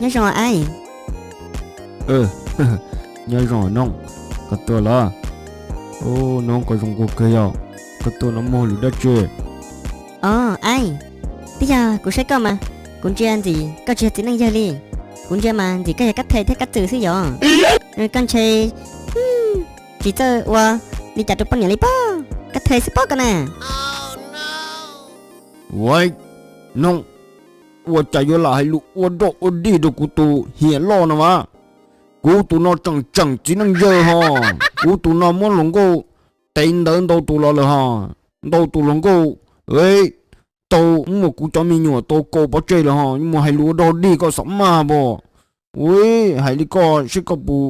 Zoo aib. Nyob zoo Nooj, koj tuaj los? Nooj, koj zoo nkauj kawg yog, koj tuaj no muaj hauj lwm dab tsi? Os aib, twb yog kuv saib koj mas kuv ntsia ntxim koj tsis yog txiv neej yawg li. Kuv ntsia mas ntxim koj yog Kab Thej thiab Kab Txwm xwb yog. Koj ntshe tsis txawj ua li cas rau poj niam li pob, Kab Thej xwb pob koj na. Ua, Nooj, ua cas yuav lam hais lus ua dog ua dig rau kuv tus hiam loj no mas? Kuv tus no tseem tseem txiv neej yawg ho, kuv tus no muab hluas nkauj tev ntawv ntau tus los lawm ho, ntau tus hluas nkauj tau muab kuv cov me nyuam tau kaus pov tseg lawm ho, yuav mus hais lus ua dog dig koj xav maj pom. Ua, hais li koj seb koj puas